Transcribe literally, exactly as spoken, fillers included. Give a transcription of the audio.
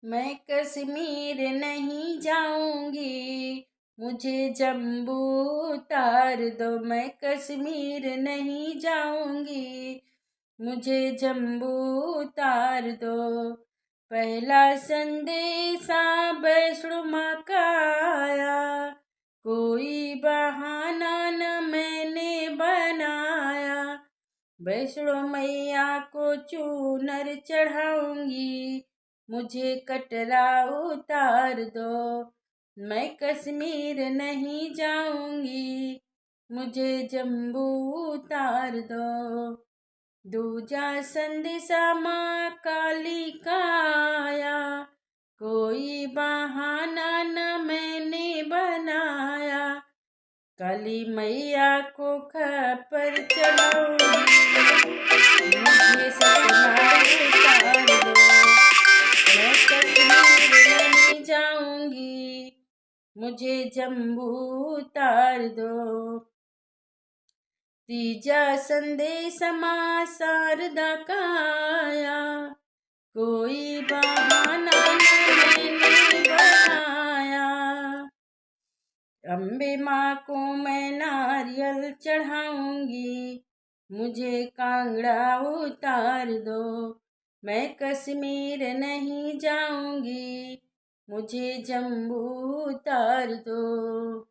मैं कश्मीर नहीं जाऊंगी, मुझे जम्मू उतार दो। मैं कश्मीर नहीं जाऊंगी, मुझे जम्मू उतार दो। पहला संदेशा वैष्णो माँ का आया, कोई बहाना न मैंने बनाया। वैष्णो मैया को चूनर चढ़ाऊंगी, मुझे कटरा उतार दो। मैं कश्मीर नहीं जाऊंगी, मुझे जम्मू उतार दो। दूजा संदेशा माँ काली का आया, कोई बहाना न मैंने बनाया। काली मैया को खप्पर चढ़ाऊंगी, मुझे सतना उतार दो। मैं कश्मीर नहीं जाऊंगी, मुझे जम्मू उतार दो। तीजा संदेशा माँ शारदा का आया, कोई बहाना न मैंने बनाया। अम्बे माँ को मैं नारियल चढ़ाऊंगी, मुझे कांगड़ा उतार दो। मैं कश्मीर नहीं जाऊंगी, मुझे जम्मू उतार दो।